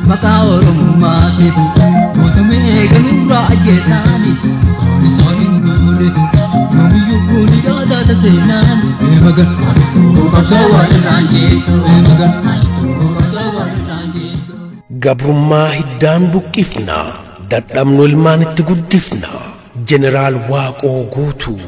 Maqaa Oromummaati mootummaa ganurraa ajjeesaani kaan isaan hin duune yoomiyyuu ni yaadata seenaan eemagan maaltu qabsoo walirraan jettu eemagan maaltu qabsoo walirraan jettu. Gabrummaa hiddaan buqqifna dadhabnu ilmaan itti guddifna Jeneraal Waaqoo Guutuu.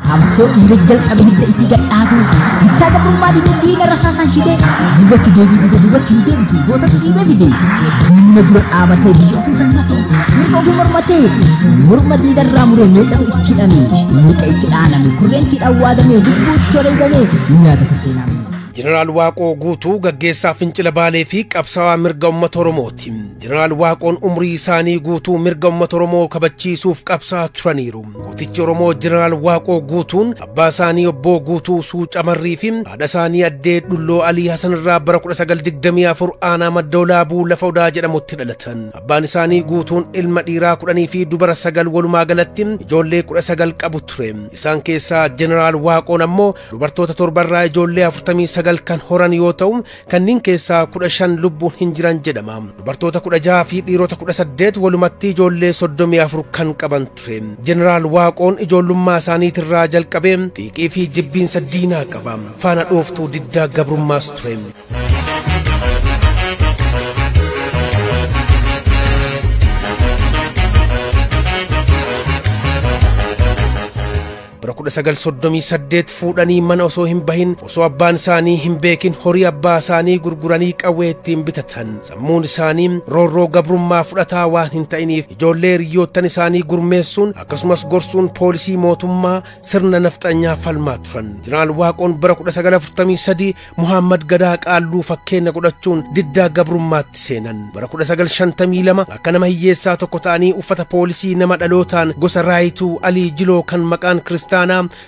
Qabsoo dhiira jalqabe hidda isii gadhaabe bittaa gabrummaa dide diina rasaasaan shidee duubatti deebii dide duubatti hin deebitu gootatu dhiibee fide diina dura dhaabatee biyya ofii falmatee mirga ofii mormatee morma diinarraa muree meeqatu itti hidhame meeqa itti dhaaname kurreentii dhawwaadame lubbuu itti wareegame ni yaadata seenaan. Jeneraal Waaqoo Guutuu gaggeessaa fincila Baalee fi qabsaa'aa mirga uummata Oromooti. Jeneraal Waaqoon umrii isaanii guutuu mirga uummata Oromoo kabachiisuuf qabsaa'aa turaniiru. Gootichi Oromoo Jeneraal Waaqoo Guutuun abbaa isaanii obbo Guutuu Suucamarrii fi haadha isaanii addee Dhulloo Alii Hasan irraa bara 1924 aanaa Madda Olaabuu lafa Odaa jedhamutti dhalatan. Abbaan isaanii Guutuun ilma dhiiraa 10 fi dubara 9 walumaa galatti ijoollee 19 qabu ture. Isaan keessaa Jeneraal Waaqoon ammoo dubartoota 7 irraa ijoollee 49 kan horan yoo ta'u kanneen keessaa 15 lubbuun hin jiran jedhama. Dubartoota 16 fi dhiirota 18 walumatti ijoollee 34 kan qaban ture. Jeneraal Waaqoon ijoollummaa isaaniitirraa jalqabee xiiqii fi jibbiinsa diinaa qaba. Faana dhooftuu diddaa gabrummaas ture. Bara 1938 fuudhanii mana osoo hin bahin osoo abbaan isaanii hin beekin horii abbaa isaanii gurguranii qawwee ittiin bitatan. Sammuun isaanii roorroo gabrummaa fudhataa waan hin ta'iniif ijoollee hiriyoottan isaanii gurmeessuun akkasumas gorsuun poolisii mootummaa sirna nafxanyaa falmaa turan. Jeneraal Waaqoon bara 1943 Muhammad Gadaa Qaalluu fakkeenya godhachuun diddaa gabrummaatti seenan. Bara 1952 akka nama hiyyeessaa tokko ta'anii uffata poolisii nama dhalootaan gosa Raayituu Alii Jiloo kan maqaan Kiristaanaa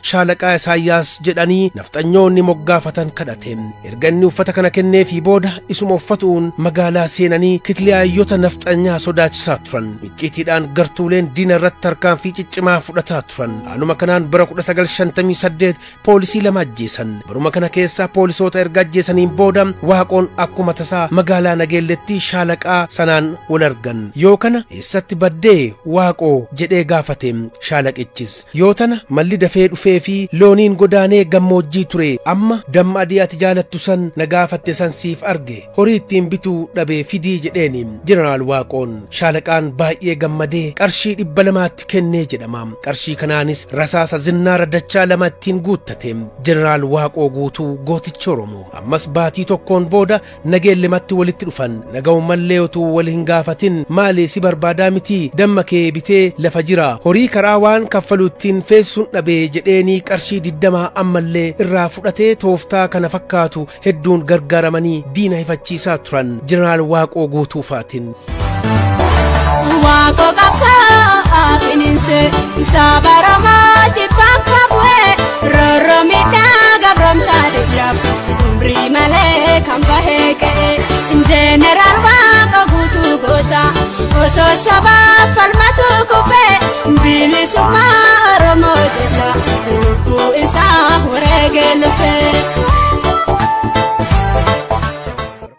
Shaalaqaa Isaayyaas jedhanii nafxanyoonni moggaafatan kadhate. Erga inni uffata kana kenneefii booda isuma uffatuun magaalaa seenanii kitiliyaayyoota nafxanyaa sodaachisaa turan. Icciitiidhaan gartuuleen diina irratti tarkaanfii ciccimaa fudhataa turan. Haaluma kanaan bara 1958 poolisii 2 ajjeesan. Baruma kana keessaa poolisoota erga ajjeesaniin booda Waaqoon akkuma tasaa magaalaa Nageelletti shaalaqaa sanaan wal argan. Yoo kana eessatti baddee Waaqoo jedhee gaafate shaalaqichis. Yoo tana malli dafee dhufee fi looniin godaanee gammoojjii ture amma damma adii ati jaalattu san na gaafatte san siif arge horii ittiin bituu dhabee fidii jedheeni Jeneraal Waaqoon. Shaalaqaan baay'ee gammadee qarshii 200 kennee jedhama. Qarshii kanaanis rasaasa zinnaara dachaa 2 ittiin guuttate. Jeneraal Waaqoo Guutuu gooticha Oromoo. Ammas baatii tokkoon booda Nageellematti walitti dhufan. Naga'umallee utuu wal hin gaafatin maali si barbaadaa miti damma kee bitee lafa jira horii karaa waan kaffalu ittiin feessuun dhabee jedheenii qarshii 20 ammallee irraa fudhatee tooftaa kana fakkaatu hedduun gargaaramanii diina hifachiisaa turan. Jeneraal Waaqoo Guutuu faatin. Waaqoo qabsaa finiinse isaa baramaati bakka bu'ee roromidhaa gabromsaa diddaaf umrii malee kan bahee ka'e. Jeneraal Waaqoo Guutuu goota osoo sabaa falmatu kufee bilisummaa Oromoo jecha lubbuu isaa wareegee lufee.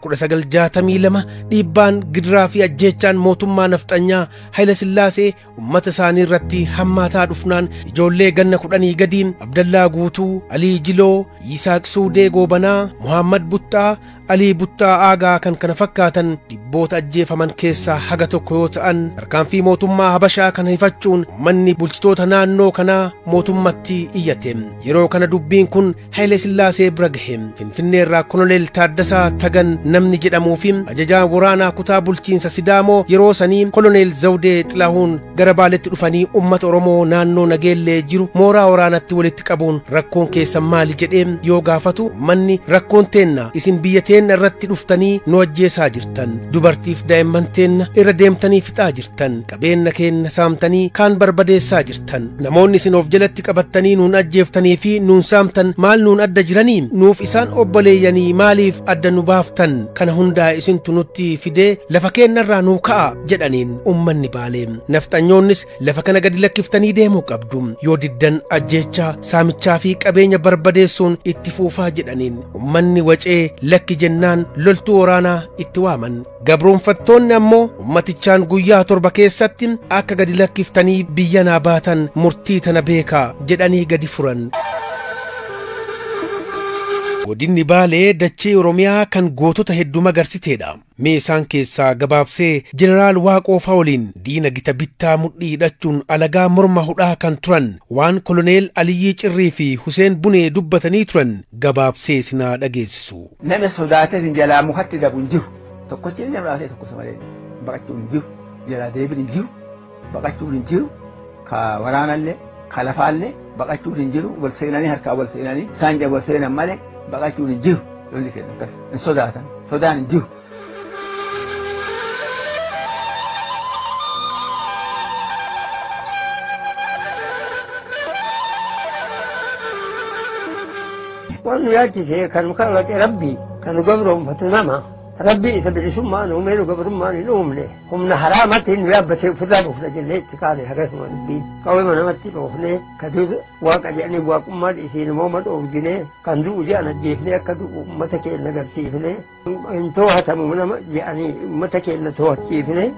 1962 dhiibbaan gidiraa fi ajjeechaan mootummaa nafxanyaa Haayila Sillaasee uummata isaanii irratti hammaataa dhufnaan ijoollee ganna 10 gadii Abdallaa Guutuu, Alii Jiloo, Yisaaq Suudee Goobanaa, Muhammad Buttaa, Alii Buttaa Aagaa kan kana fakkaatan dhibboota ajjeefaman keessaa haga tokko yoo ta'an tarkaanfii mootummaa Habashaa kana hifachuun uummanni bulchitoota naannoo kanaa mootummatti iyyate. Yeroo kana dubbiin kun Haayila Sillaasee bira gahe. Finfinnee irraa Koloneel Taaddasaa Tagan namni jedhamuu fi ajajaa waraanaa kutaa bulchiinsa Sidaamoo yeroo sanii Koloneel Zawudee Xilahuun gara Baaletti dhufanii uummata Oromoo naannoo Nageellee jiru mooraa waraanatti walitti qabuun rakkoon keessan maali jedhee yoo gaafatu manni rakkoon teenna isin biyya teenna irratti dhuftanii nu ajjeesaa jirtan, dubartiif daa'imman teenna irra deemtanii fixaa jirtan, qabeenya keenna saamtanii kaan barbadeessaa jirtan, namoonni isin of jalatti qabattanii nuun ajjeeftanii fi nuun saamtan maal nuun adda jiranii, nuuf isaan obboleeyyanii maaliif adda nu baaftan Kana hundaa isintu nutti fidee lafa keenyarraa nuu ka'a jedhaniin ummanni Baalee. Nafxanyoonnis lafa kana gadi lakkiftanii deemuu qabdu, yoo diddan ajjeechaa, saamichaa fi qabeenya barbadeessuun itti fuufaa jedhaniin. Ummanni wacee lakki jennaan loltuu waraanaa itti waaman. Gabroonfattoonni ammoo ummatichaan guyyaa 7 keessatti akka gadi lakkiftanii biyya naa baatan murtii tana beekaa jedhanii gadi furan. Godinni Baalee dachee Oromiyaa kan gootota hedduu magarsiteedha. Mee isaan keessaa gabaabsee Jeneraal Waaqoo fa'aa waliin diina gita bittaa mudhii hidhachuun alagaa morma hudhaa kan turan waan Koloneel Aliyyii Cirrii fi Huseen Bunee dubbatanii turan gabaabsee sinaa dhageessisu. Nama sodaatee jalaa mukatti dabu hin jiru. Tokkochi inni jabaa tokko malee baqachuun hin jiru. Jalaa deebiin hin jiru. Baqachuun hin jiru. Ka waraanallee ka lafaallee baqachuun hin jiru. Wal seenanii harkaa wal seenanii isaan wal seenan malee baqachuun hin jiru. Lolli keenya akkas hin sodaatan. Sodaan hin jiru. Waan nu yaachisee kan kalaqe Rabbi kan gabroonfatu nama Rabbi isa bilisummaan uumee nu gabrummaan hin uumne humna haraamatti nu yaabbatee ofirraa dhufna jennee itti kaane akkasuma dubbiin qawwee namatti dhoofnee kan waaqa jedhanii waaqummaan isiin mooma dhoofginee kan du'u jedhan ajjeefnee akka du'u uummata keenya agarsiifnee hin to'atamu nama jedhanii uummata keenya to'achiifnee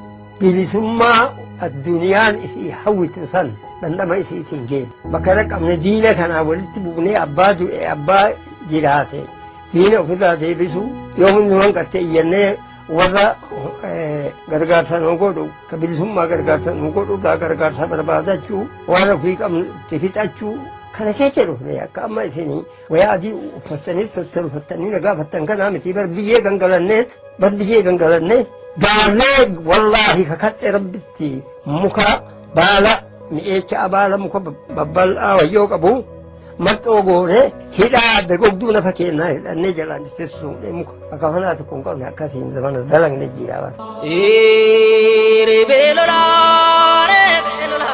bilisummaa addunyaan isii hawwitu san dhandhama isiitiin geenne bakka dhaqqabne diina kanaa walitti buunee abbaa du'e abbaa jiraate diina ofirraa deebisu yoo hundi hanqatte iyyannee warra gargaarsa nu godhu ka bilisummaa gargaarsa nu godhu irraa gargaarsa barbaadachuu waan ofii qabnu itti fixachuu kana keessa dhufne akka amma isinii wayaa adii uffattanii tolfatanii nagaa uffattan kanaa miti bar biyyee gangalanneet bar biyyee gangalanneet gaalee wallaahi kakadhe rabbitti muka baala mi'eecha baala muka babbal'aa wayyoo qabu marxoo goone hidhaa gogduu lafa keenyaa hidhannee jalaan itti muka akka kanaa tokko hin qabne akkasiin zamana dalagne jira bara. Ribeelola ribeelola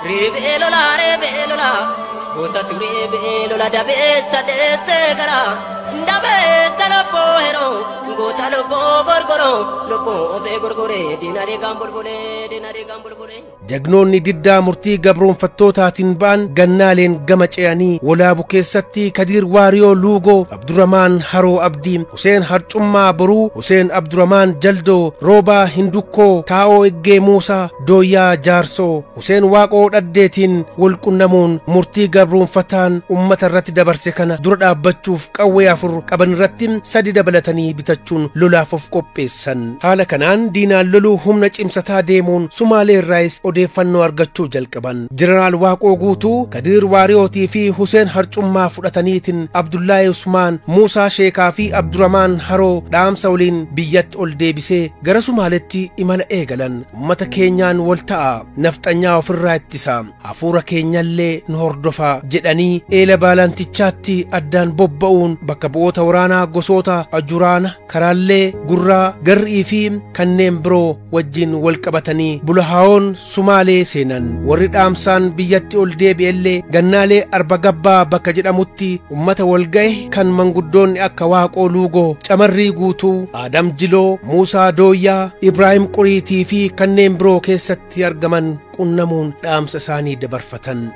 ribeelola ribeelola goota ture beelola dabeessa deessee gara dabeessa lobboo heroo goota lobboo gorgoroo lobboo ofee gorgoree diinaree gaan bulbulee diinaree gaan bulbulee. Jagnoonni diddaa murtii gabroonfattootaatiin ba'an gannaaleen gama ce'anii Walaabu keessatti Kadiir Waariyoo Luugoo, Abdurramaan Haroo Abdii, Huseen Harcummaa Boruu, Huseen Abdurramaan Jaldoo, Roobaa Hindukkoo, Taa'oo Eggee Muusaa, Dooyyaa Jaarsoo, Huseen Waaqoo Dhaddeetiin wal qunnamuun murtii gabroonfataan uummata irratti dabarse kana dura dhaabbachuuf qawwee 4 qaban irratti 3 dabalatanii bitachuun lolaaf of qopheessan. Haala kanaan diinaan loluu humna cimsataa deemuun Sumaalee irraayis odeeffannoo argachuu jalqaban. Jeneraal Waaqoo Guutuu, Kadiir Waariyootii fi Huseen Harcummaa fudhataniitiin Abdullaahi Usmaan, Muusaa Sheekaa fi Abdurramaan Haroo dhaamsa waliin biyyatti ol deebisee gara Sumaaletti imala eegalan. Uummata keenyaan wal ta'a, nafxanyaa ofirraa ittisa, hafuura keenyallee nu hordofa jedhanii eela baalantichaatti addaan bobba'uun bakka bu'oota waraanaa gosoota Ajuraana, Karaallee, Gurraa, Garrii fi kanneen biroo wajjin wal qabatanii Bulahaawon Sumaalee seenan. Warri dhaamsaan biyyatti ol deebi'ellee gannaalee Arba Gabbaa bakka jedhamutti ummata wal ga'e kan manguddoonni akka Waaqoo Luugoo, Camarrii Guutuu, Aadam Jiloo, Muusaa Dooyyaa, Ibraahim Quriitii fi kanneen biroo keessatti argaman qunnamuun dhaamsa isaanii dabarfatan.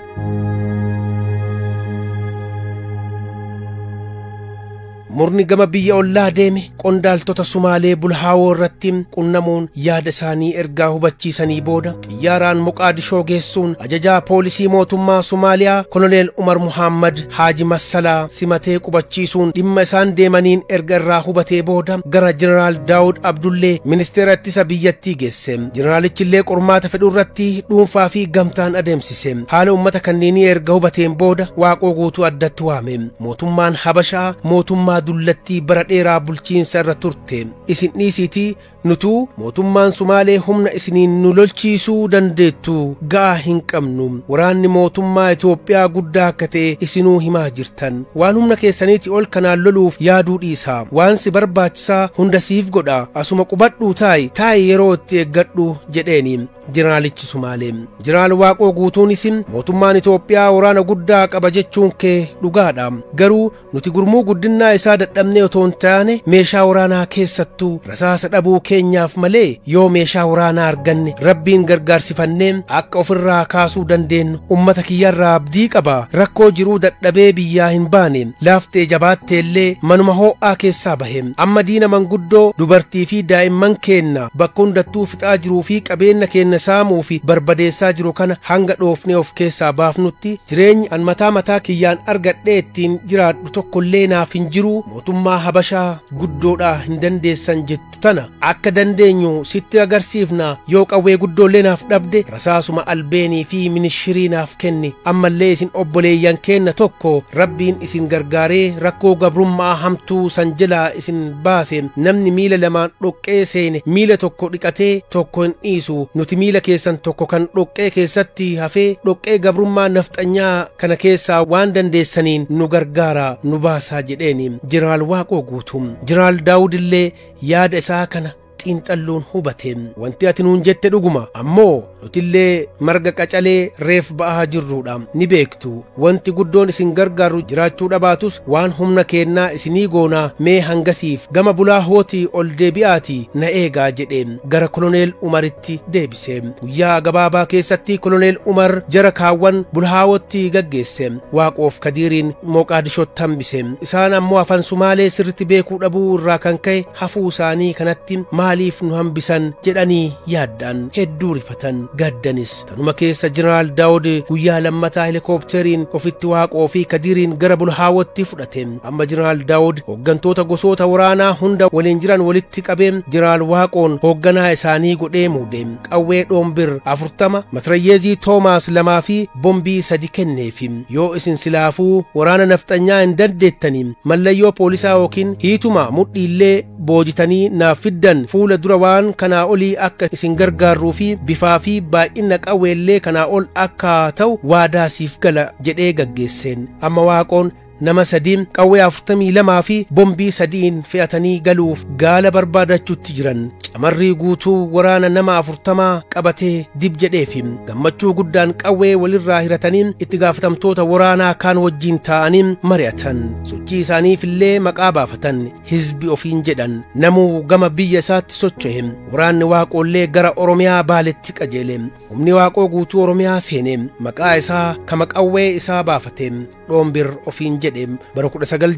Murni gama biyya ollaa deeme qondaaltota Sumaalee Bulhaawoo irratti qunnamuun yaada isaanii ergaa hubachiisanii booda xiyyaaraan Moqaadishoo geessuun ajajaa poolisii mootummaa Somaaliyaa Koloneel Umar Muhammad Haaji Massalaa simatee qubachiisuun dhimma isaan deemaniin erga irraa hubatee booda gara Jeneraal Daawud Abdullee ministeera ittisa biyyattii geesse. Jeneraalichillee qormaata fedhuu irratti dhuunfaa fi gamtaan adeemsise. Haala uummata kanneenii erga hubateen booda Waaqoo Guutuu addatti waame. Mootummaan Habashaa mootummaa dullattii bara dheeraa bulchiinsa irra turte. Isin dhiisiitii Nutuu mootummaan Sumaalee humna isiniin nu lolchiisuu dandeettu ga'aa hin qabnu. Waraanni mootummaa Itoophiyaa guddaa akka ta'e isinuu himaa jirtan. Waan humna keessaniiti ol kanaan loluuf yaaduu dhiisaa. Waan si barbaachisaa hunda siif godha. Asuma qubadhuu taa'i yeroo itti eeggadhu jedheeni jeneraalichi Sumaalee. Jeneraal Waaqoo Guutuunis mootummaan Itoophiyaa waraana guddaa qaba jechuun kee dhugaadha. Garuu nuti gurmuu guddinaa isaa dadhabnee otoo hin taane meeshaa waraanaa keessattuu rasaasa dhabuu keenyaaf malee yoo meeshaa waraanaa arganne Rabbiin gargaarsifannee akka ofirraa kaasuu dandeenyu ummata kiyyarraa abdii qaba. Rakkoo jiruu dadhabee biyyaa hin baane, laaftee jabaattee illee manuma hoo'aa keessaa bahe. Amma diina manguddoo dubartii fi daa'imman keenna bakka hundattuu fixaa jiruu fi qabeenya keenna saamuu fi barbadeessaa jiru kana hanga dhoofnee of keessaa baafnutti jireenyi an mataa mataa kiyyaan argadhee ittiin jiraadhu tokkollee naaf hin jiru. Mootummaa Habashaa guddoodhaa hin dandeessan jettu tana akka dandeenyu sitti agarsiifna. Yoo qawwee guddoollee naaf dhabde rasaasuma albeenii fi minishirii naaf kenni. Ammallee isin obboleeyyan keenna tokko Rabbiin isin gargaaree rakkoo gabrummaa hamtuu san jalaa isin baase. Namni miila lamaan dhoqqee seene miila tokko dhiqatee tokko hin dhiisu. Nuti miila keessan tokko kan dhoqqee keessatti hafee dhoqqee gabrummaa nafxanyaa kana keessaa waan dandeessaniin nu gargaara nu baasaa jedheeni Jeneraal Waaqoo Guutuu. Jeneraal Daawud illee yaada isaa kana xiinxalluun hubate. Wanti ati nuun jette dhuguma, ammoo nutillee marga qacalee reef ba'aa jirruudha ni beektu. Wanti guddoon isin gargaaru jiraachuu dhabaatus waan humna keennaa isinii goonaa, mee hangasiif gama bulaa hootii ol deebi'aatii na eegaa jedhe gara Koloneel Umaritti deebise. Guyyaa gabaabaa keessatti Koloneel Umar jara kaawwan Bulhaawootti gaggeesse. Waaqoof Kadiiriin Mooqaadishootti hambise. Isaan ammoo afaan Sumaalee sirritti beekuu dhabuu irraa kan ka'e hafuu isaanii kanatti maaliif nu hambisan jedhanii yaaddan hedduu rifatan gaddanis. Tanuma keessa Jeneraal Daawud guyyaa lammataa helikooppteriin ofitti Waaqoo fi Kadiiriin gara Bulhaawootti fudhate. Amma Jeneraal Daawud hooggantoota gosoota waraanaa hunda waliin jiran walitti qabee Jeneraal Waaqoon hoogganaa isaanii godhee muude. Qawwee dhoombir 40, matirayyeezii Toomaas 2 fi bombii 3 kenneefi. Yoo isin silaafuu waraana nafxanyaa hin dandeettanii mallayyoo poolisaa yookiin hiituma mudhiillee boojitanii naaf fiddan fuula dura waan kanaa olii akka isin gargaarruu fi bifaa fi baay'ina qawweellee kanaa ol akka ta'u waadaa siif gala jedhee gaggeesseen. Amma Waaqoon nama 3 qawwee 42 fi bombii 3 fe'atanii galuuf gaala barbaadachuutti jiran. Camarrii guutuu waraana nama 40 qabatee dib jedheefi gammachuu guddaan qawwee walirraa hiratanii itti gaafatamtoota waraanaa kaan wajjin taa'anii mari'atan. Sochii isaaniifillee maqaa baafatan, hizbi ofiin jedhan. Namuu gama biyya isaatti socho'e. Waraanni Waaqoollee gara Oromiyaa Baaletti qajeele. Humni Waaqoo Guutuu Oromiyaa seene. Maqaa isaa kama qawwee isaa baafate dhoombir ofiin jedhe. Bara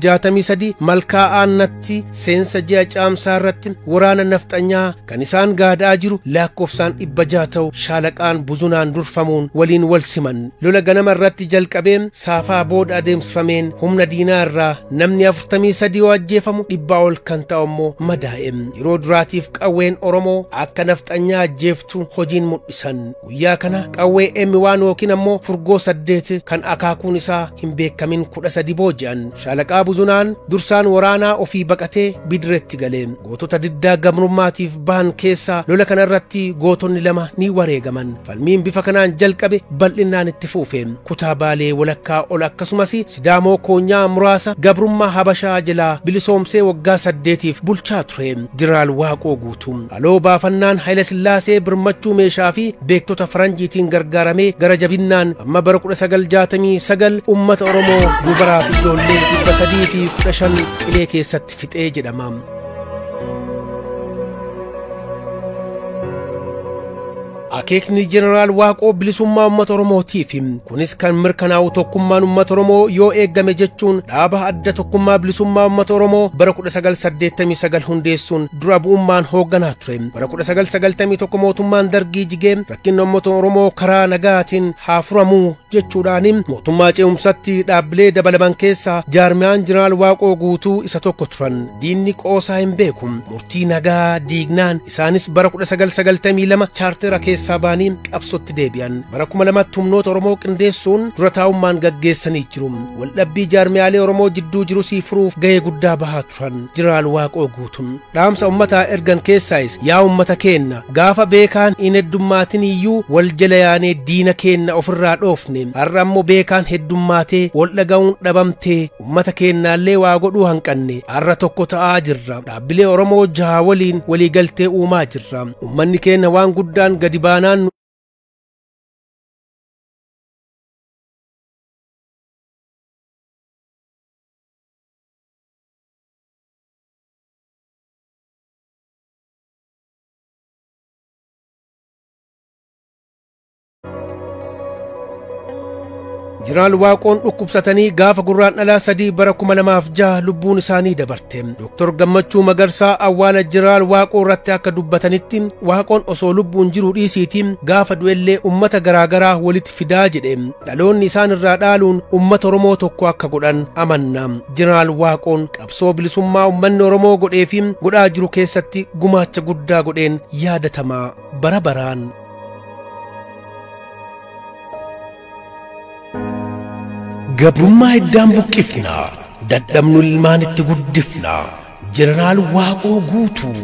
1963 malkaa aannatti seensa ji'a caamsaa irratti waraana nafxanyaa kan isaan gaadaa jiru lakkoofsaan 600 ta'u shaalaqaan Buzunaan durfamuun waliin wal siman. Lola ganama irratti jalqabee saafaa booda adeemsifameen humna diinaa irraa namni 43 yoo ajjeefamu 100 ol kan ta'u immoo madaa'e. Yeroo duraatiif qawween Oromoo akka nafxanyaa ajjeeftu hojiin mul'isan. Guyyaa kana qawwee M1 yookiin ammoo furgoo 8 kan akaakuun isaa hin beekamin 13 booji'an. Shaalaqaa Buzunaan dursaan waraanaa ofii baqatee bidireetti gale. Gootota diddaa gabrummaatiif bahan keessaa lola kanarratti gootonni 2 ni wareegaman. Falmiin bifa kanaan jalqabe bal'inaan itti fuufe. Kutaa Baalee walakkaa ol akkasumas Sidaamoo koonyaa muraasa gabrummaa Habashaa jalaa bilisoomsee waggaa 8 bulchaa ture. Jeneraal Waaqoo Guutuu haaloo baafannaan Haayila Sillaasee birmachuu meeshaa fi beektota faranjiitiin gargaaramee gara jabinnaan amma bara 1969 ummata Oromoo dubaraa fi ijoollee 315 qilee keessatti fixee jedhama. Akeekni Jeneraal Waaqoo bilisummaa uummata Oromootiif kunis kan mirkanaa'u tokkummaan uummata Oromoo yoo eegame jechuun dhaaba adda tokkummaa bilisummaa uummata Oromoo bara 1989 hundeessuun dura bu'ummaan hoogganaa ture. Bara 1991 mootummaan Dargii jigee rakkinni uummata Oromoo karaa nagaatiin haa furamuu jechuudhaan mootummaa ce'umsatti dhaabbilee dabalaman keessaa jaarmiyaan Jeneraal Waaqoo Guutuu isa tokko turan. Diinni qoosaa hin beeku. Murtii nagaa diignaan isaanis bara 1992 chaartera keessaa ba'anii qabsootti deebi'an. Bara 2000tti humnoota Oromoo qindeessuun dura taa'ummaan gaggeessanii jiru. Waldhabbii jaarmiyaalee Oromoo jidduu jiru furuuf gahee guddaa bahaa turan. Jeneraal Waaqoo Guutuu dhaamsa ummataa ergan keessaayis yaa ummata keenna gaafa beekaan hin heddummaatin iyyuu wal jala yaanee diina keenna ofirraa dhoofne har'a ammoo beekaan heddummaatee wal dhaga'uun dhabamtee ummata keennaallee waa godhuu hanqanne har'a tokko ta'aa jirra. Dhaabbilee Oromoo jaha waliin waliigaltee uumaa jirra. Ummanni keenna waan guddaan gadi baanaan Jeneraal Waaqoon dhukkubsatanii gaafa gurraan dhalaa 3 bara 2006 lubbuun isaanii dabarte. Dr. Gammachuu Magarsaa awwaala Jeneraal Waaqoo irratti akka dubbatanitti Waaqoon osoo lubbuun jiru dhiisiitiin gaafa du'ellee ummata garaagaraa walitti fidaa jedhe. Dhaloonni isaan irraa dhaaluun ummata Oromoo tokko akka godhan amanna. Jeneraal Waaqoon qabsoo bilisummaa ummanni Oromoo godhee fi godhaa jiru keessatti gumaacha guddaa godheen yaadatama bara baraan. Gabrummaa hiddaan buqqifna, dadhabnu ilmaanitti guddifna. Jeneraal Waaqoo Guutuu.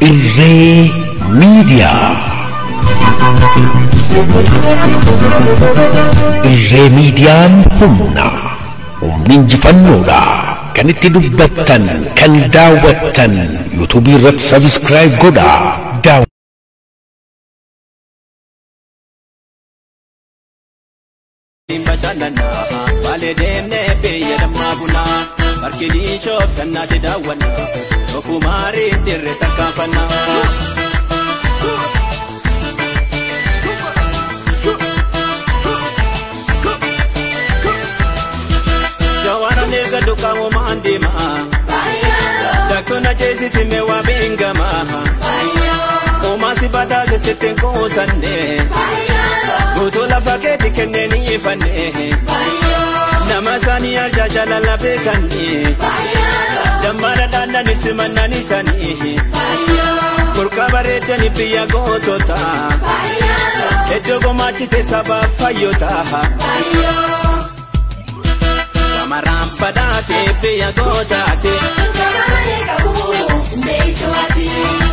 Irree Miidiyaa. Irree Miidiyaan humna, humni injifannoodha. Kan itti dubbattan, kan daawwattan, yuutuubii irratti sabiskiraayib godhaa. Baalee deemnee biyya dammaa bulaa barki diishoof sannaati daawwannaa soofumaariif dirree tarkaanfannaa. Jawaaraan dukaawwamaan deemaa daktoon ajeesisime waa beekamaa uumaasi badhaase sittiin kuusannee guutuu lafa keetti kenneen ifannee nama isaanii arjaa jaalala beekanii dammaadha dhaannani simannaan isaanii burqaa bareedanii biyya gootota iddoo gumaachite sabaaf fayyota. Wamaraan badhaate biyya gootaate.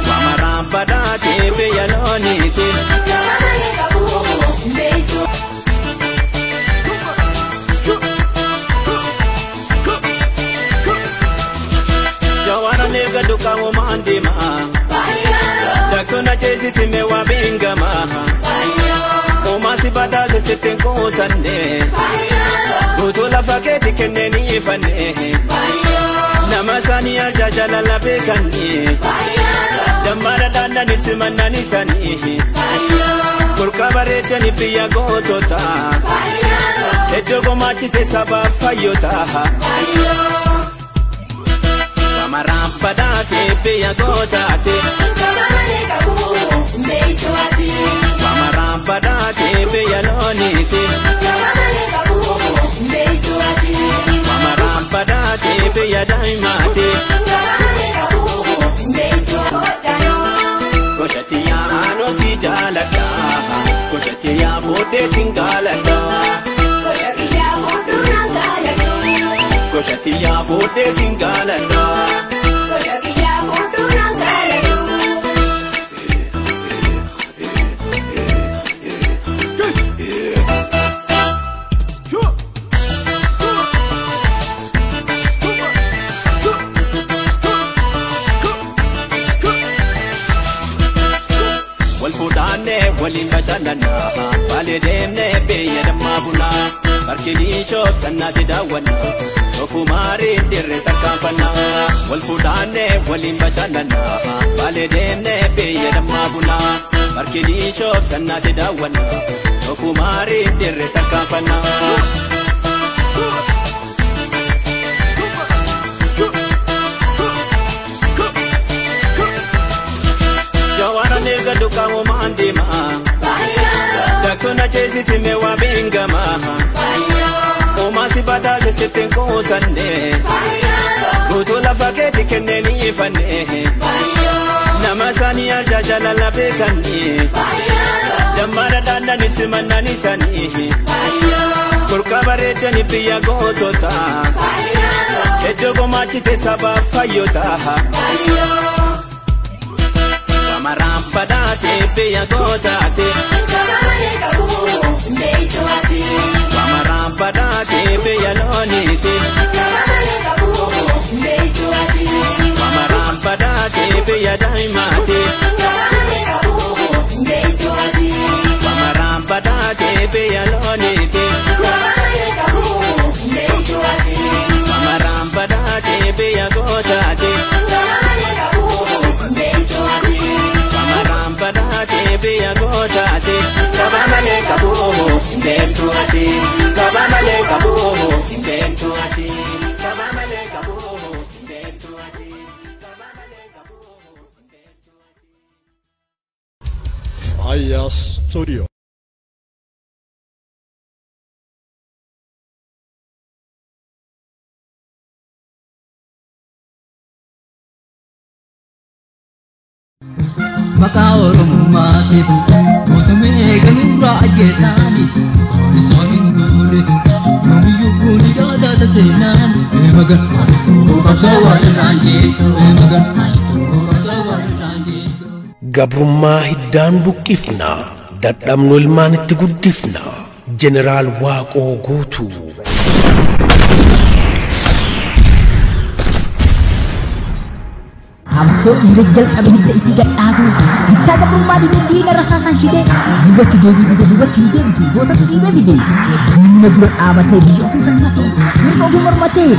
Wamaraan badhaate biyya looniiti. Jawaaraan erga dukaawwamaan deemaa. Daktoon ajeesisime waa beekamaa. Uumaasi badhaase sittiin kuusannee. Guutuu lafa keetti kenneen ifannee nama isaanii arjaa jaalala beekanii dammaadha dhaannani simannaan isaanii burqaa bareedanii biyya gootota iddoo gumaachite sabaaf fayyota. Wamaraan badhaate biyya gootaate. Wamaraan badhaate biyya looniiti. Wamaraan badhaate biyya daa'imaati. Goshatti yaa'anoo si jaaladha. Goshatti yaa fuudhee siin gaaladha. Goshatti yaa fuudhee siin gaaladha. Waliin bashannanaa baalee deemnee biyya dammaa bulaa barki diishoof sannaati daawwannaa soofumaariif dirree tarkaanfannaa. Wal fuudhaannee waliin bashannanaa baalee deemnee biyya dammaa bulaa barki diishoof sannaati daawwannaa soofumaariif dirree tarkaanfannaa. Jawaaraan erga dukaawwamaan deemaa. Daktoon ajeesisime waa beekamaa. Uumaasi si badhaase sitti hin kuusanne. Guutuu lafa keeti kennee ni ifanne. Nama isaanii arjaa jaalala beekanni. Dammaadha dhaannani simannaan isaanii. Burqaa bareedani biyya gootota. Iddoo gumaachite sabaaf fayyota. Wamaraan badhaate biyya gootaate. Wamaraan badhaate biyya looniiti. Wamaraan badhaate biyya daa'imaati. Wamaraan badhaate biyya looniiti. Wamaraan badhaate biyya gootaate. Wamaraan badhaate biyya gootaate. Kaba malee qabu deemtu ati. Kaba malee qabu deemtu ati. Kaba malee qabu deemtu ati. Kaba malee qabu deemtu ati. Aya Studio. Maqaa Oromummaatiif mootummaa ganurraa ajjeesaani kaan isaa hin duune yoomiyyuu gooni yaadata seenaan magan qabsoo walirraan jettu magan qabsoo walirraan jettu. Gabrummaa hiddaan buqqifna, dadhabnu ilmaan itti guddifna. Jeneraal Waaqoo Guutuu. Qabsoo dhiira jalqabe hidda isii gadhaabe bittaa gabrummaa dide diina rasaasaan shide duubatti deebii dide duubatti hin deebitu gootatu dhiibee fide diina dura dhaabatee biyya ofii falmatee mirga ofii mormatee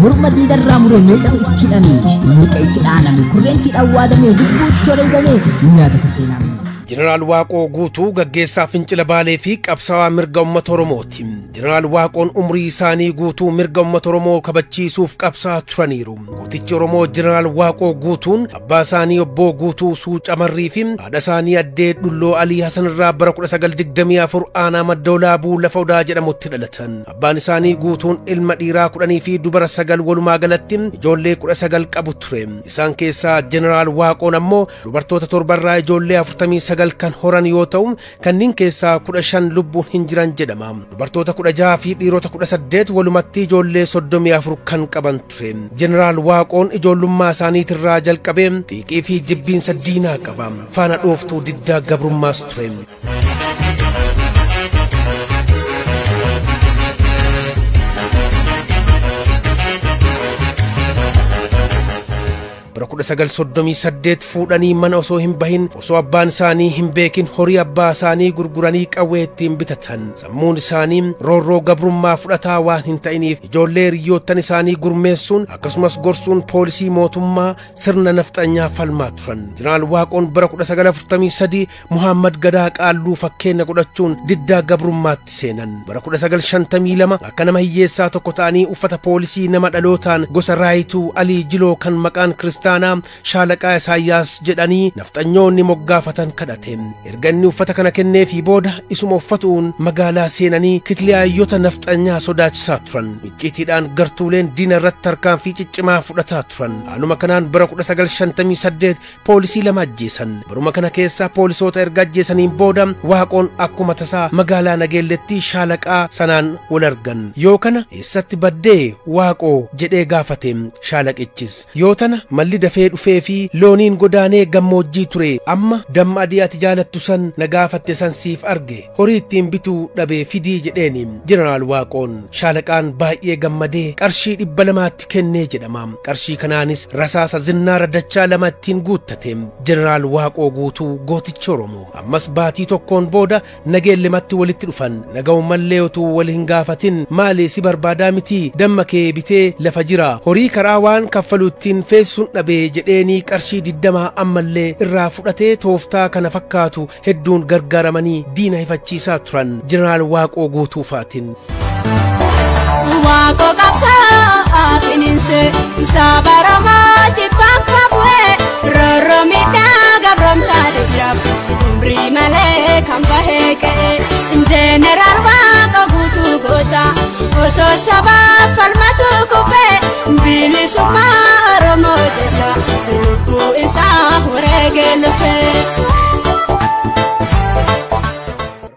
morma diinarraa muree meeqatu itti hidhame meeqa itti dhaaname kurreentii dhawwaadame lubbuutti wareegame ni yaadata seenaan. Jeneraal Waaqoo Guutuu gaggeessaa fincila Baalee fi qabsaa'aa mirga uummata Oromooti. Jeneraal Waaqoon umrii isaanii guutuu mirga uummata Oromoo kabachiisuuf qabsaa'aa turaniiru. Gootichi Oromoo Jeneraal Waaqoo Guutuun abbaa isaanii obbo Guutuu Suucamarrii fi haadha isaanii addee Dhulloo Alii Hasan irraa bara 1924 aanaa Madda Olaabuu lafa Odaa jedhamutti dhalatan. Abbaan isaanii Guutuun ilma dhiiraa 10 fi dubara 9 walumaa galatti ijoollee 19 qabu ture. Isaan keessaa Jeneraal Waaqoon ammoo dubartoota 7 irraa ijoollee 49 kan horan yoo ta'u kanneen keessaa 15 lubbuun hin jiran jedhama. Dubartoota 16 fi dhiirota 18 walumatti ijoollee 34 kan qaban ture. Jeneraal Waaqoon ijoollummaa isaaniitirraa jalqabee xiiqii fi jibbiinsa diinaa qaba. Faana dhooftuu diddaa gabrummaas ture. Bara 1938 fuudhanii mana osoo hin bahin osoo abbaan isaanii hin beekin horii abbaa isaanii gurguranii qawwee ittiin bitatan. Sammuun isaanii roorroo gabrummaa fudhataa waan hin ta'iniif ijoollee hiriyoottan isaanii gurmeessuun akkasumas gorsuun poolisii mootummaa sirna nafxanyaa falmaa turan. Jeneraal Waaqoon bara 1943 Muhammad Gadaa Qaalluu fakkeenya godhachuun diddaa gabrummaatti seenan. Bara 1952 akka nama hiyyeessaa tokko ta'anii uffata poolisii nama dhalootaan gosa Raayituu Alii Jiloo kan maqaan Kiristaanaa Shaalaqaa Isaayyaas jedhanii nafxanyoonni moggaafatan kadhate. Erga inni uffata kana kenneefii booda isuma uffatuun magaalaa seenanii kitiliyaayota nafxanyaa sodaachisaa turan. Icciitiidhaan gartuuleen diina irratti tarkaanfii ciccimaa fudhataa turan. Haaluma kanaan bara 1958 poolisii 2 ajjeesan. Baruma kana keessa poolisoota erga ajjeesaniin booda Waaqoon akkuma tasaa magaalaa Nageelletti shaalaqaa sanaan wal argan. Yoo kana eessatti baddee Waaqoo jedhee gaafate shaalaqichis. Yoo tana malli dafee dhufee fi looniin godaanee gammoojjii ture amma damma adii ati jaalattu san na gaafatte san siif arge horii ittiin bituu dhabee fidii jedheeni Jeneraal Waaqoon. Shaalaqaan baay'ee gammadee qarshii 200 kennee jedhama. Qarshii kanaanis rasaasa zinnaara dachaa 2 ittiin guuttate. Jeneraal Waaqoo Guutuu gooticha Oromoo. Ammas baatii tokkoon booda Nageellematti walitti dhufan. Naga'umallee utuu wal hin gaafatin maali si barbaadaa miti damma kee bitee lafa jira horii karaa waan kaffalu ittiin feessuun dhabee jedheenii qarshii 20 ammallee irraa fudhatee tooftaa kana fakkaatu hedduun gargaaramanii diina hifachiisaa turan. Jeneraal Waaqoo Guutuu faatin. Waaqoo qabsaa finiinse sabaramaa jibbaan bu'ee roromidhaa gabromsaa dhiiraaf umrii malee kan bahee ka'e. Jeneraal Waaqoo Guutuu goota Osoo sabaa falmatu kufee bilisummaa Oromoo jecha lubbuu isaa wareegee lufee.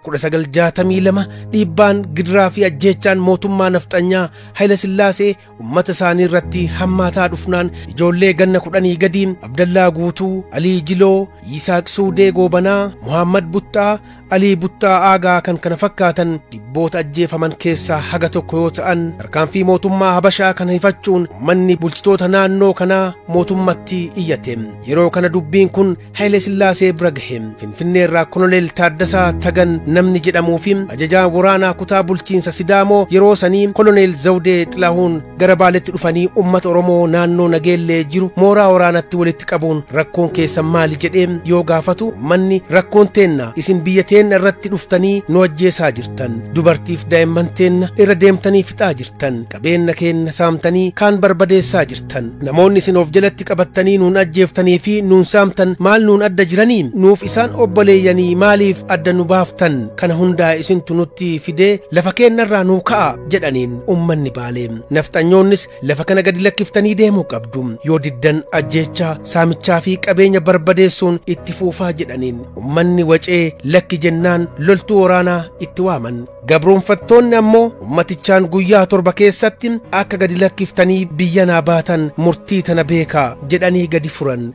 1962 dhiibbaan gidiraa fi ajjeechaan mootummaa nafxanyaa Hayila Sillaasee uummata isaanii irratti hammaataa dhufnaan ijoollee ganna 10 gadiin Abdallaa Guutuu, Alii Jiloo, Yisaaq Suudee Goobanaa, Muhammad Buttaa, Alii Buttaa Aagaa kan kana fakkaatan dhibboota ajjeefaman keessaa haga tokko yoo ta'an tarkaanfii mootummaa Habashaa kana hifachuun uummanni bulchitoota naannoo kanaa mootummatti iyyate. Yeroo kana dubbiin kun Hayila Sillaasee bira gahe. Finfinnee irraa Koloneel Taaddasaa Tagan namni jedhamuu fi ajajaa waraanaa kutaa bulchiinsa Sidaamoo yeroo sanii Koloneel Zawudee Xilahuun gara Baaletti dhufanii uummata Oromoo naannoo Nageellee jiru mooraa waraanatti walitti qabuun rakkoon keessan maali jedhee yoo gaafatu uummanni rakkoon teenna isin biyya teenna irratti dhuftanii nu ajjeesaa jirtan, dubartiif daa'imman teenna irra deemtanii fixaa jirtan, qabeenya keenna saamtanii kaan barbadeessaa jirtan, namoonni isin of jalatti qabattanii nuun ajjeeftanii fi nuun saamtan maal nuun adda jiranii, nuuf isaan obboleeyyanii maaliif adda nu baaftan, kana hundaa isintu nutti fidee lafa keennarraa nuu ka'a jedhaniin uummanni Baalee. Nafxanyoonnis lafa kana gadi lakkiftanii deemuu qabdu, yoo diddan ajjeechaa saamichaa fi qabeenya barbadeessuun itti fuufaa jedhaniin. Uummanni wacee lakki jennaan loltuu waraanaa itti waaman. Gabroonfattoonni ammoo ummatichaan guyyaa 7 keessatti akka gadi lakkiftanii biyya naa baatan murtii tana beekaa jedhanii gadi furan.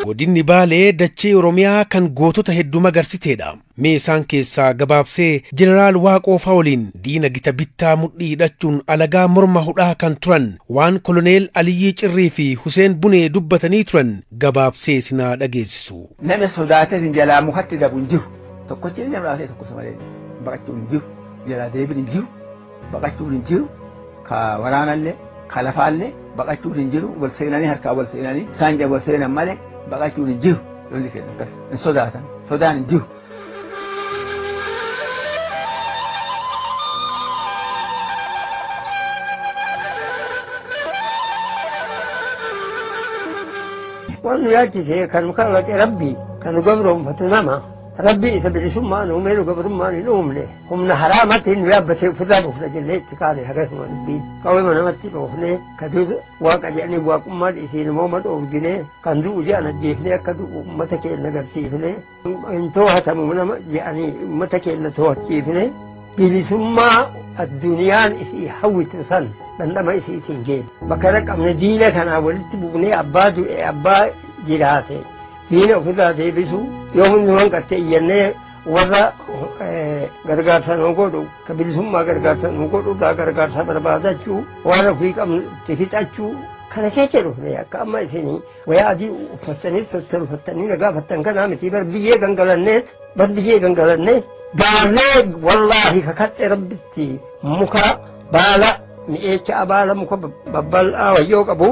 Godinni Baalee dachee Oromiyaa kan gootota hedduu magarsiteedha. Mee isaan keessaa gabaabsee Jeneraal Waaqoo Faawoliin diina gita bittaa mudhii hidhachuun alagaa morma hudhaa kan turan waan Koloneel Aliyyii Cirrii fi Huseen Bunee dubbatanii turan gabaabsee sinaa dhageessisu. Nama sodaatee hin jalaa mukatti dabu hin jiru. Tokkochi inni nama tokko malee baqachuun hin jiru. Jalaa deebiin hin jiru. Baqachuun hin jiru. Ka waraanallee ka lafaallee baqachuun hin jiru. Wal seenanii harkaa wal seenanii isaan wal seenan malee baqachuun hin jiru. Lolli keenya akkas hin sodaatan. Sodaan hin jiru. Waan nu yaachise kan nu kalaqe Rabbi kan nu gabroonfatu nama Rabbi isa bilisummaan uumee nu gabrummaan hin uumne humna haraamatti nu yaabbatee ofirraa buufna jennee itti kaane akkasuma dubbiin qawwee namatti dhoofnee ka du'u waaqa jedhanii waaqummaan isiin mooma dhoofginee kan du'u jedhan ajjeefnee akka du'u uummata keenya agarsiifnee hin too'atamu nama jedhanii uummata keenya too'achiifnee bilisummaa addunyaan isii hawwitu san dhandhama isiitiin geenne bakka dhaqqabne diina kanaa walitti buufnee abbaa du'e abbaa jiraate diina ofirraa deebisu yoo hundi hanqatte iyyannee warra gargaarsa nu godhu ka bilisummaa gargaarsa nu godhu irraa gargaarsa barbaadachuu waan ofii qabnu itti fixachuu kana keessa dhufne akka amma isinii wayaa adii uffattanii tolfattanii nagaa uffattan kanaa miti bar biyyee gangalanneet bar biyyee gangalannee gaarree wallaahi kakadhe rabbitti muka baala mi'eecha baala muka babbal'aa wayyoo qabu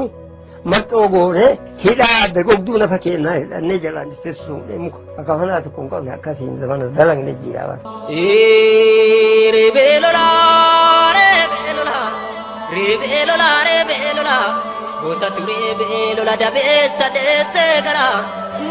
marxoo goone hidhaa adda gogduu lafa keenyaa hidhannee jalaan itti muka akka fanaa tokko hin qabne akkasiin zamana dalagne jira bara. Ribee lolaa ribee lolaa ribee lolaa ribee lolaa goota turee bee lola dabeessa deessee garaa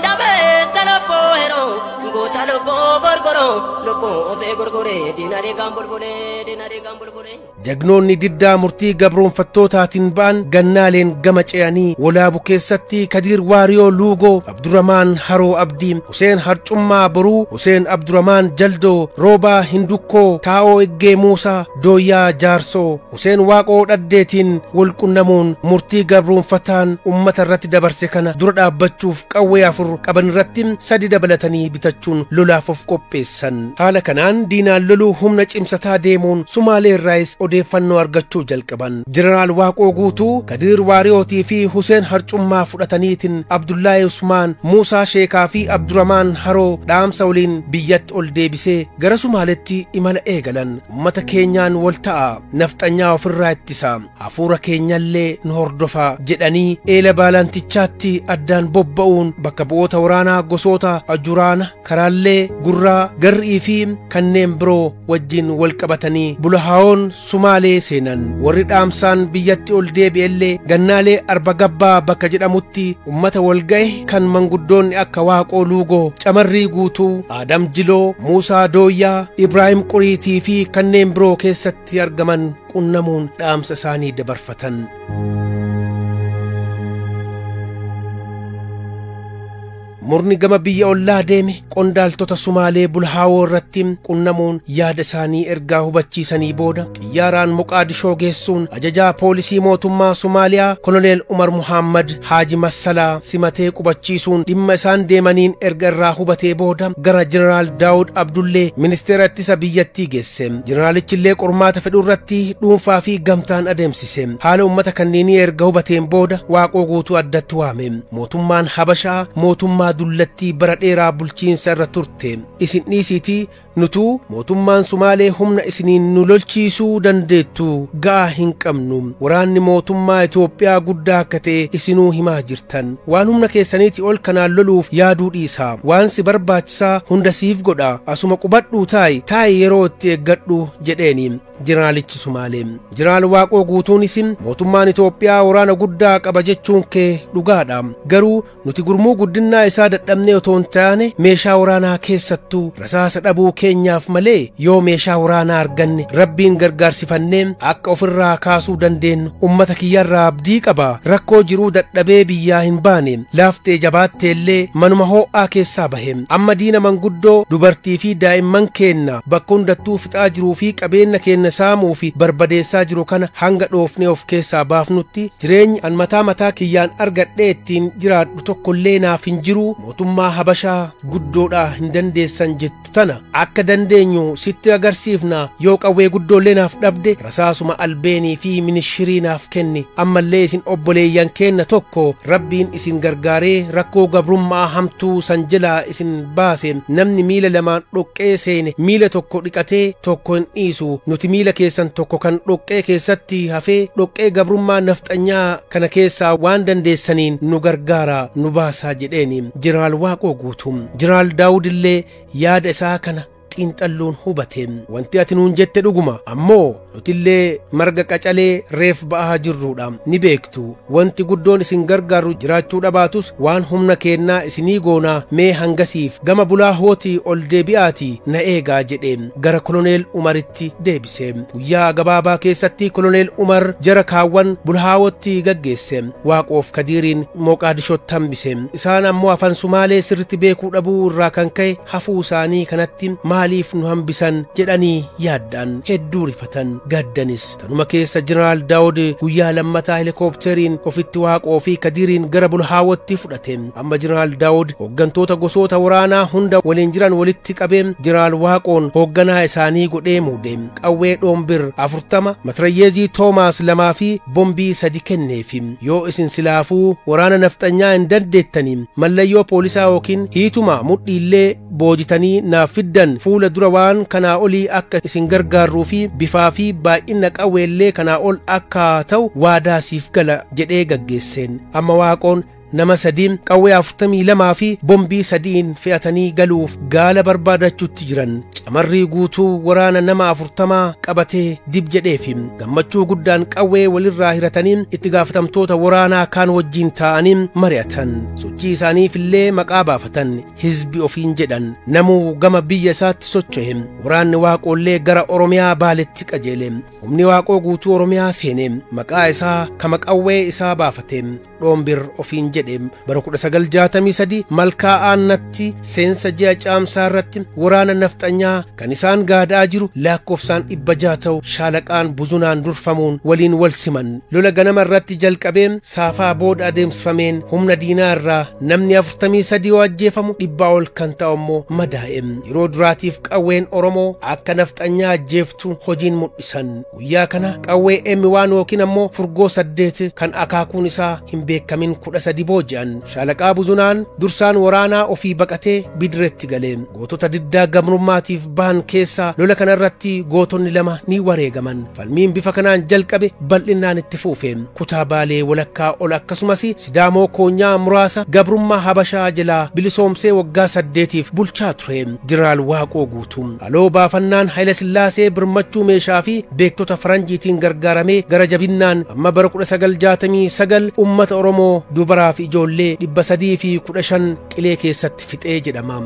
dabeessa lobboo heroo goota lobboo gorgoroo lobboo ofee gorgoree diinaree gaan bolbolee diinaree gaan bolbolee. Jagnoonni diddaa murtii gabroonfattootaatiin ba'an gannaaleen gama ce'anii Walaabu keessatti Kadiir Waariyoo Luugoo, Abdurramaan Haroo Abdii, Huseen Harcummaa Boruu, Huseen Abdurramaan Jaldoo, Roobaa Hindukkoo, Taa'oo Eggee Muusaa, Dooyyaa Jaarsoo, Huseen Waaqoo Dhaddeetiin wal qunnamuun murtii gabroonfataan uummata irratti dabarse kana dura dhaabbachuuf qawwee 4 qaban irratti 3 dabalatanii bitachuun lolaaf of qopheessan. Haala kanaan diinaan loluu humna cimsataa deemuun Sumaalee irraayis odeeffannoo argachuu jalqaban. Jeneraal Waaqoo Guutuu, Kadiir Waariyootii fi Huseen Harcummaa fudhataniitiin Abdullaahi Usmaan, Muusaa Sheekaa fi Abdurramaan Haroo dhaamsa waliin biyyatti ol deebisee gara Sumaaletti imala eegalan. Uummata keenyaan wal ta'a, nafxanyaa ofirraa ittisa, hafuura keenyallee nu hordofa jedhanii eela baalantichaatti addaan bobba'uun bakka bu'oota waraanaa gosoota Ajuraana, Karaallee, Gurraa, Garrii fi kanneen biroo wajjin wal qabatanii Bulahaawoon Sumaalee seenan. Warri dhaamsaan biyyatti ol deebi'ellee Gannaalee Arba Gabbaa bakka jedhamutti ummata wal ga'e kan manguddoonni akka Waaqoo Luugoo, Camarrii Guutuu, Aadam Jiloo, Muusaa Dooyyaa, Ibraahim Quriitii fi kanneen biroo keessatti argaman qunnamuun dhaamsa isaanii dabarfatan. Murni gama biyya ollaa deeme qondaaltota Sumaalee Bulhaawoo irratti qunnamuun yaada isaanii ergaa hubachiisanii booda xiyyaaraan Moqaadishoo geessuun ajajaa poolisii mootummaa Somaaliyaa Koloneel Umar Muhammad Haaji Massalaa simatee qubachiisuun dhimma isaan deemaniin erga irraa hubatee booda gara Jeneraal Daawud Abdullee ministeera ittisa biyyattii geesse. Jeneraalichillee qormaata fedhu irratti dhuunfaa fi gamtaan adeemsise. Haala uummata kanneenii erga hubateen booda Waaqoo Guutuu addatti waame. Mootummaan Habashaa mootummaa dullattii bara dheeraa bulchiinsa irra turte. Isin dhiisiitii nutuu mootummaan Sumaalee humna isiniin nu lolchiisuu dandeettu ga'aa hin qabnu. Waraanni mootummaa Itoophiyaa guddaa akka ta'e isinuu himaa jirtan. Waan humna keessaniitii ol kanaan loluuf yaaduu dhiisaa. Waan si barbaachisaa hunda siif godha. Asuma qubadhuu taa'i taa'i yeroo itti eeggadhu jedheeni Jeneraalichi Sumaalee. Jeneraal Waaqoo Guutuunis mootummaan Itoophiyaa waraana guddaa qaba jechuun kee dhugaadha. Garuu nuti gurmuu guddinnaa isaa dadhabnee otoo hin taane meeshaa waraanaa keessattuu rasaasa dhabuu keenyaaf malee yoo meeshaa waraanaa arganne Rabbiin gargaarsifannee akka ofirraa kaasuu dandeenyu ummata kiyyarraa abdii qaba. Rakkoo jiruu dadhabee biyyaa hin baane, laaftee jabaattee illee manuma hoo'aa keessaa bahe. Amma diina manguddoo dubartii fi daa'imman keenna bakka hundattuu fixaa jiruu fi qabeenya keenya saamuu fi barbadeessaa jiru kana hanga dhoofnee of keessaa baafnutti jireenyi an mataa mataa kiyyaan argadhee ittiin jiraadhu tokkollee naaf hin jiru. Mootummaa Habashaa guddoodhaa hin dandeessan jettu tana akka dandeenyu sitti agarsiifna. Yoo qawwee guddoollee naaf dhabde rasaasuma albeenii fi minishirii naaf kenni. Ammallee isin obboleeyyan keenna tokko Rabbiin isin gargaaree rakkoo gabrummaa hamtuu san jalaa isin baase. Namni miila lamaan dhoqqee seene miila tokko dhiqatee tokko hin dhiisu. Nuti miila keessan tokko kan dhoqqee keessatti hafee dhoqqee gabrummaa nafxanyaa kana keessaa waan dandeessaniin nu gargaara nu baasaa jedheeni Jeneraal Waaqoo Guutuu. Jeneraal Daawud illee yaada isaa kana xiinxalluun hubate. Wanti ati nuun jette dhuguma, ammoo nutillee marga qacalee reef ba'aa jirruudha ni beektu. Wanti guddoon isin gargaaru jiraachuu dhabaatus waan humna keennaa isinii goonaa, mee hangasiif gama Bulaa Hootii ol deebi'aatii na eegaa jedhe gara Koloneel Umaritti deebise. Guyyaa gabaabaa keessatti Koloneel Umar jara kaawwan Bulhaawootti gaggeesse. Waaqoof Kadiiriin Moqaadishootti hambise. Isaan ammoo afaan Sumaalee sirriitti beekuu dhabuu irraa kan ka'e hafuu isaanii kanatti maaliif nu hambisan jedhanii yaaddaan hedduu rifatan gaddanis. Tanuma keessa Jeneraal Daawud guyyaa lammataa helikooppteriin ofitti Waaqoo fi Kadiiriin gara Bulhaawootti fudhate. Amma Jeneraal Daawud hooggantoota gosoota waraanaa hunda waliin jiran walitti qabee Jeneraal Waaqoon hoogganaa isaanii godhee muude. Qawwee dhoombir 40, matirayyeezii Toomaas 2 fi bombii 3 kenneefi. Yoo isin silaafuu waraana nafxanyaa hin dandeettanii mallayyoo poolisaa yookiin hiituma mudhiillee boojitanii naaf fiddan fuula dura waan kanaa olii akka isin gargaarruu fi bifaa fi baay'ina qawweellee kanaa ol akka ta'u waadaa siif gala jedhee gaggeesseen. Amma Waaqoon nama 3 qawwee 42 fi bombii 3 fe'atanii galuuf gaala barbaadachuutti jiran. Camarrii Guutuu waraana nama 40 qabatee dib jedheefi gammachuu guddaan qawwee walirraa hiratanii itti gaafatamtoota waraanaa kaan wajjin taa'anii mari'atan. Sochii isaaniifillee maqaa baafatan, hizbi ofiin jedhan. Namuu gama biyya isaatti socho'e. Waraanni Waaqoollee gara Oromiyaa Baaletti qajeele. Humni Waaqoo Guutuu Oromiyaa seene. Maqaa isaa kama qawwee isaa baafate dhoombir ofiin jedhe. Bara 1963 Malkaa Aannatti seensa ji'a caamsaa irratti waraana nafxanyaa kan isaan gaadaa jiru lakkoofsaan 600 ta'u shaalaqaan Buzunaan durfamuun waliin wal siman. Lola ganama irratti jalqabee saafaa booda adeemsifameen humna diinaa irraa namni 43 yoo ajjeefamu 100 ol kan ta'u immoo madaa'e. Yeroo duraatiif qawween Oromoo akka nafxanyaa ajjeeftu hojiin mul'isan. Guyyaa kana qawwee M1 yookiin ammoo furgoo 8 kan akaakuun isaa hin beekamin 13 booji'an. Shaalaqaa Buzunaan dursaan waraanaa ofii baqatee bidiretti gale. Gootota diddaa gabrummaatiif bilisummaatiif bahan keessaa lola kanarratti gootonni 2 ni wareegaman. Falmiin bifa kanaan jalqabe bal'inaan itti fuufe. Kutaa Baalee walakkaa ol akkasumas Sidaamoo koonyaa muraasa gabrummaa Habashaa jalaa bilisoomsee waggaa 8tiif bulchaa ture. Jeneraal Waaqoo Guutuu haloo baafannaan Haayila Sillaasee birmachuu meeshaa fi beektota faranjiitiin gargaaramee gara jabinnaan amma bara 1969 uummata Oromoo dubaraa fi ijoollee 315 qilee keessatti fixee jedhama.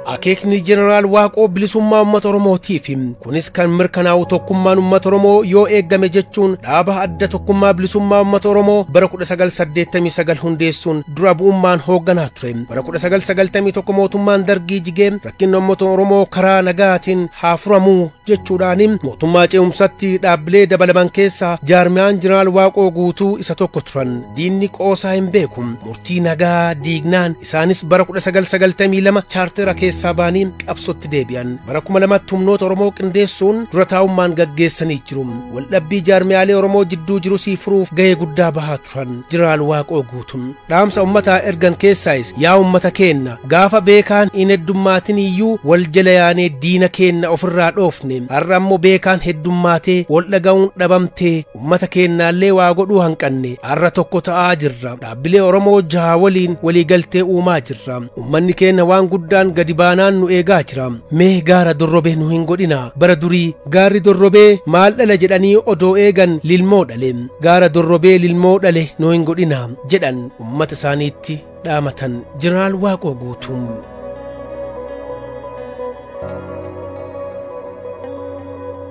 Akeekni Jeneraal Waaqoo bilisummaa uummata Oromootiif kunis kan mirkanaa'u tokkummaan uummata Oromoo yoo eegame jechuun dhaaba adda tokkummaa bilisummaa uummata Oromoo bara 1989 hundeessuun dura bu'ummaan hoogganaa ture. Bara 1991 mootummaan Dargii jigee rakkinni uummata Oromoo karaa nagaatiin haa furamuu jechuudhaan mootummaa ce'umsatti dhaabbilee dabalaman keessaa jaarmiyaan Jeneraal Waaqoo Guutuu isa tokko turan. Diinni qoosaa hin beeku. Murtii nagaa diignaan isaanis bara 1992 chaartera keessaa baanii qabsootti deebi'an. Bara 2000 humnoota Oromoo qindeessuun dura taa'ummaan gaggeessanii jiru. Waldhabbii jaarmiyaalee Oromoo jidduu jiru sii furuuf gahee guddaa bahaa turan. Jeneraal Waaqoo Guutuu dhaamsa uummataa ergan keessaayis yaa uummata keenna gaafa beekaan hin heddummaatin iyyuu wal jala yaanee diina keenna ofirraa dhoofne. Har'a ammoo beekaan heddummaatee wal dhaga'uun dhabamtee uummata keennaallee waa godhuu hanqanne. Har'a tokko ta'aa jirra. Dhaabbilee Oromoo jaha waliin waliigaltee uumaa jirra. Uummanni keenna waan guddaan gadi baanaan nu eegaa jira. Mee gaara dorrobee nu hin godhina. Bara durii gaarri dorrobee maal dhala jedhanii odoo eegan lilmoo dhale. Gaara dorrobee lilmoo dhale nu hin godhina jedhan uummata isaaniitti dhaamatan. Jeneraal Waaqoo Guutuu.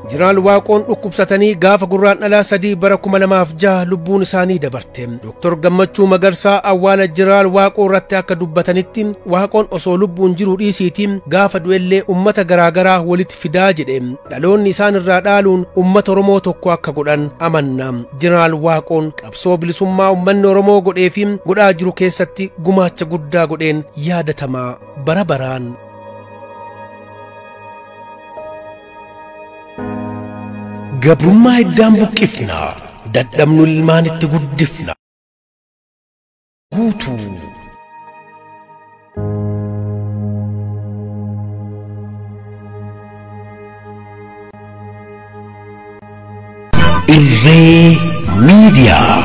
Jeneraal Waaqoon dhukkubsatanii gaafa gurraan dhalaa 3 bara 2006 lubbuun isaanii dabarte. Dr. Gammachuu Magarsaa awwaala Jeneraal Waaqoo irratti akka dubbatanitti Waaqoon osoo lubbuun jiru dhiisiitiin gaafa du'ellee uummata garaagaraa walitti fidaa jedhe. Dhaloonni isaan irraa dhaaluun uummata Oromoo tokko akka godhan amanna. Jeneraal Waaqoon qabsoo bilisummaa uummanni Oromoo godhee fi godhaa jiru keessatti gumaacha guddaa godheen yaadatama bara baraan. Gabrummaa hiddaan buqqifna, dadhabnu ilmaan itti guddifna. Guutuu. Irree Miidiyaa.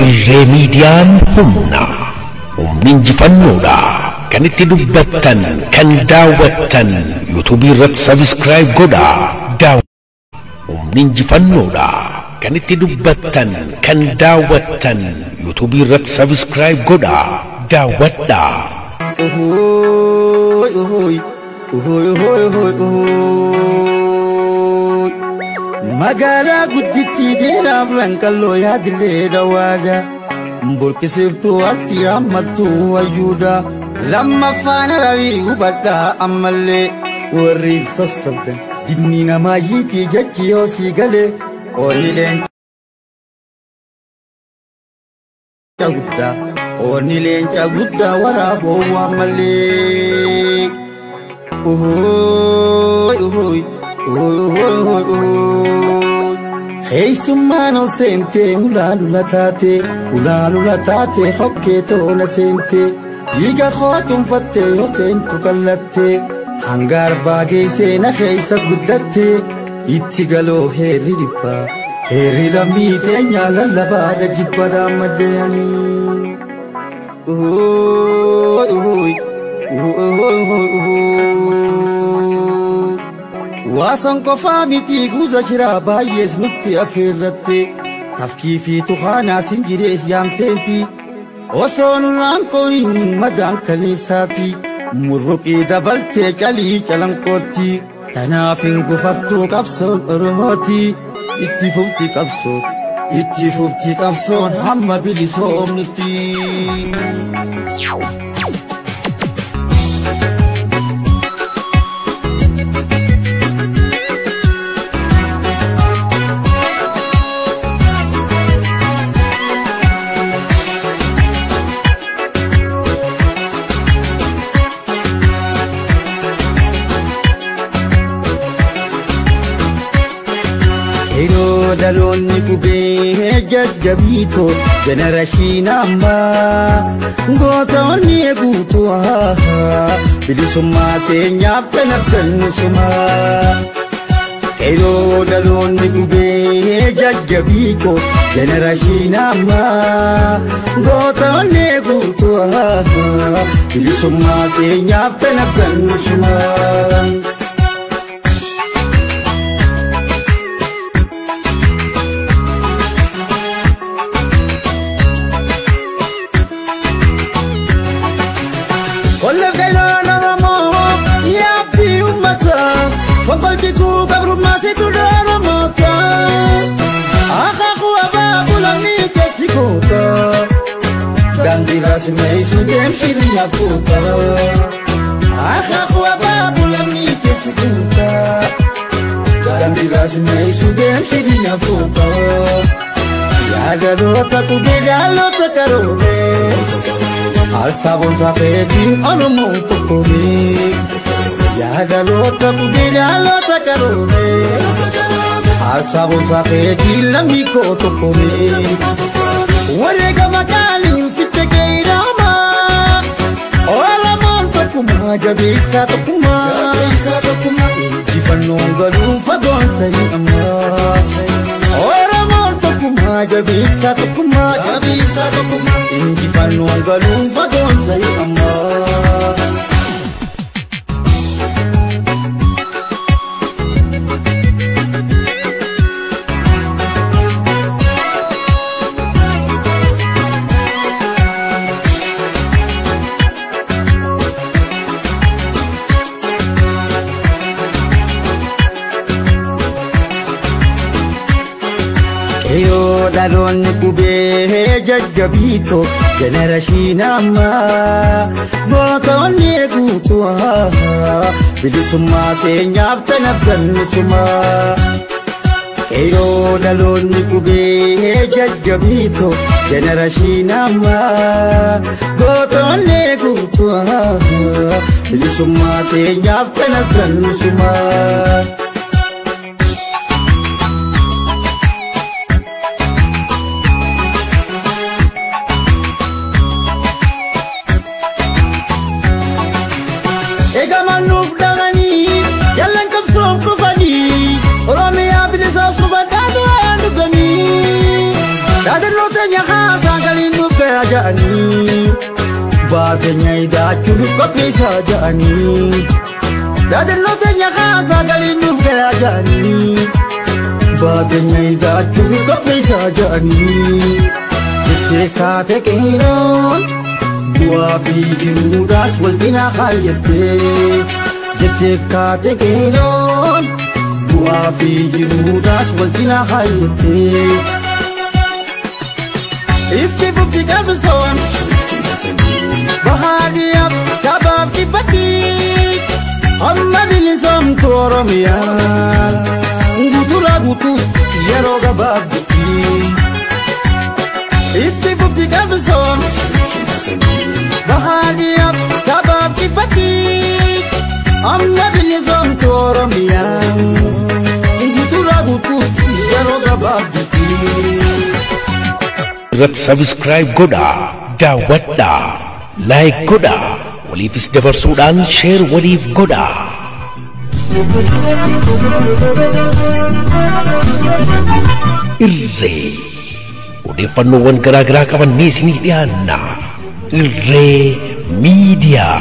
Irree Miidiyaan humna, humni injifannoodha. Kan itti dubbattan, kan daawwattan, yuutuubii irratti sabiskiraayib godhaa. Humni injifannoodha. Kan itti dubbattan, kan daawwattan, yuutuubii irratti sabiskiraayib godhaa. Daawwadhaa. Magaalaa guddittii dheeraaf ranqalloo yaadillee dhawaadha. Burqisiiftuu artii hammattuu wayyuudha. Lammaffaan hararii hubadhaa ammallee warri sassabdan dinni namaa yiitii jechi yoo sii galee qoonni leenca guddaa qoonni leenca guddaa waraaboo ammallee. Keessummaan ol seentee ulaalula taatee ulaalula taatee hokkee tola seentee. Dhiiga koo dhuunfattee yoo seentu kallattee hanga arbaa geessee na keessa guddattee itti galoo heerri dhibbaa heerri lammii teenyaa lallabaadha jibbaadhaan maddeeyanii. Waasan qofaa miti guuza shiraa baay'ees nutti afeerratte tafkii fi tuhaanaa sinjirees yaamteenti. Osoo nurraan qooniin madaan kaleessaati murruqii dabaltee calii calanqootti tanaaf hin gufattuu qabsoon Oromooti itti fufti qabsoon itti fufti qabsoon hamma bilisoomnutti. Qeerroo dhaloonni qubee jajjabiitoo jenerashiin ammaa gootonni guutuu bilisummaa teenyaaf kanabdannu sumaa. Qeerroo dhaloonni qubee jajjabiitoo jenerashiin ammaa gootonni guutuu bilisummaa teenyaaf kanabdannu sumaa. Fonkolchituu gabrummaa situ dheera moota akaakuu abaaboo lammii keessi goota daandii raasmeessu deemsiri nyaakota akaakuu abaaboo lammii keessi goota daandii raasmeessu deemsiri nyaakota yaadaloota qubee dhaloota qaroomee alsaaboon safeetiin oromoo tokkoomee. Yaadaloota qubee dhaloota qaroomee Asaaboon safeetii lammii koo tokkoomee Wareegama qaaliin fitte keeyraama Oromoon tokkummaa jabeessaa tokkummaa Injifannoon galuun fagoon sanyii ammaa Oromoon tokkummaa jabeessaa tokkummaa Injifannoon galuun fagoon sanyii ammaa. Qeerroo dhaloonni qubee jajjabiitoo jenerashiin ammaa gootonni guutuu bilisummaa teenyaaf tanabdannu sumaa. Qeerroo dhaloonni qubee jajjabiitoo jenerashiin ammaa gootonni guutuu bilisummaa teenyaaf tanabdannu sumaa. Eegaman nuuf dhabanii jallan qabsoof kufanii Oromiyaa bilisaaf subadhaa duraan dhuganii dhaadannoo teenya haasaa galiin nuuf gahaa ja'anii baateenya hidhaachuuf qophiisaa ja'anii dhaadannoo teenya haasaa galiin nuuf gahaa ja'anii baateenya hidhaachuuf qophiisaa ja'anii jettee kaatee qeerroon. Du'aa fi jiruudhaas wal cinaa kaayyattee jettee kaatee qeerroon du'aa fi jiruudhaas wal cinaa kaayyattee. Itti fufti qabsoon bahaadhiyaaf kabaaf kibbatti hamma bilisoomtu Oromiyaan guuturaa guutuutti yeroo gabaabdutti. Itti fufti qabsoon. Bahaadhiyaaf kabaaf kibbatti amma bilisoomtu Oromiyaan guuturaa guutuutti yeroo gabaabdutti. Irratti subscribe godhaa, daawwadhaa, like godhaa, waliifis dabarsuudhaan share waliif godhaa. Irree odeeffannoowwan garaa garaa qabannee isinii dhiyaanna. Irree Miidiyaa.